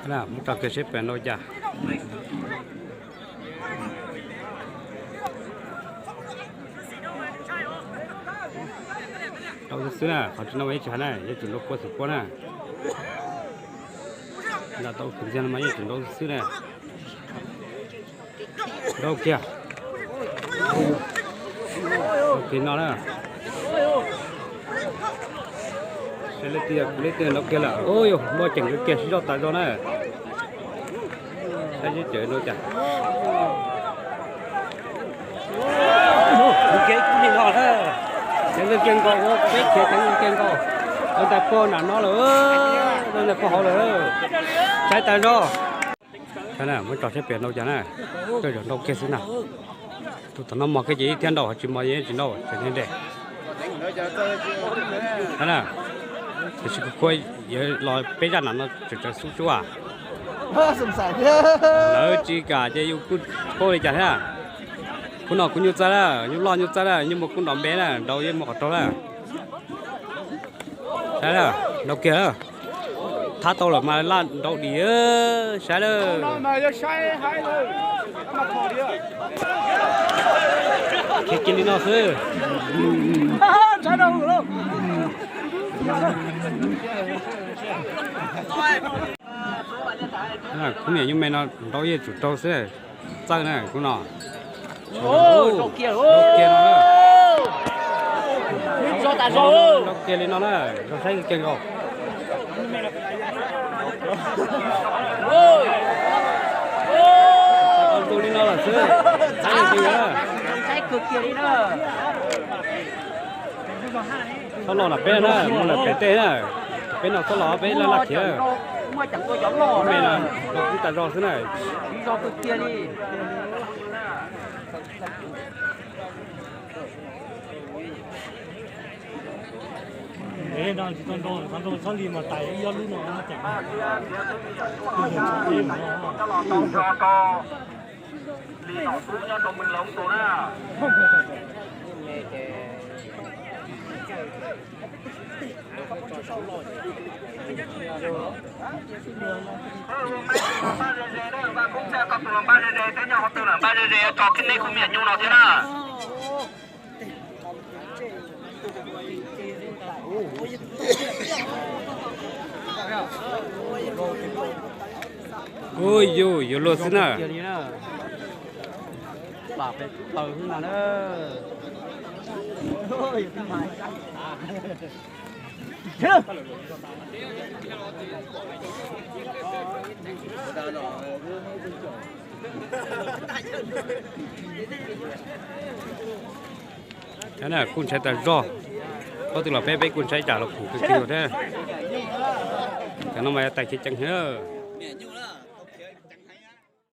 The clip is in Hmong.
Muab tso kiag seb pem ntau cas. Ntau xwb xwb na, qhov tsis ntau mas yeej tsis hais na, yeej tseem ntau puab xwm puab na. Nram tau khwv ntxiag no mas yeej tseem ntau xwb xwb na. Ntau kiag. Ntau kiag no na. Saib leej twg, kuv leej twg ntau kiag lawm. Ua yog muaj ceem kiag sib zog tas zog na. Saib sib cawm ntau cas. Kuv khiav ib kub li no na. Ceev kiag nkaus, peb khiav ceev kiag nkaus. Lawv ntais puag nram no lawm, lawv ntais puag hauv lawm. Saib tas zog. Saib na, muab tso seb pem ntau cas na. Tej zaum ntau kiag xwb na. Tus tom no mos kiag ces yeej thiaj ntau, tsis mos yeej tsis ntau, tseem ntev ntev. Saib na, tiam sis kuv khuav yuav los peb zaj nram no tseem tsawv xub tsuab. Lawv tsis kam ces yus kuj paub li cas thiab. Khub no kuj nyuj txaij lawm, nyuj loj nyuj txaij lawm, nyuj muaj kub nrov npe na, nrau yeej muaj qhov raug lawm. Saib na, nrau kiag lawm. Thab tau lawm mas laj nrau dim, saib lawm. Khiav kiag li no xwb. Khub niam nyuj me no nrau yeej tsum raug xwb. Txawj na khub no. Kiag no. Nrau kiag li no na, nrau saib kiag nkaus. Ntu li no lawm xwb. Txhob los nram peb na, mus lawm pem tej na. Peb no txhob los peb laj laj khiav. Me no, nrau kub tas zog xwb na. Li nom kub nyob rau Mws Loov tus na. Vaj Kub Txhiaj koj tus los npaj ze ze, peb nyob hauv twg los npaj ze ze, tso kiag neb khub me nyuam nyuj no thiab na. Ua yus yuav luag xwb na. Kuj ntshai tas zog. Ob tug los peb, peb kuj ntshai tsam los khum kiag thiab. Cov no mas tais khiav ceev heev.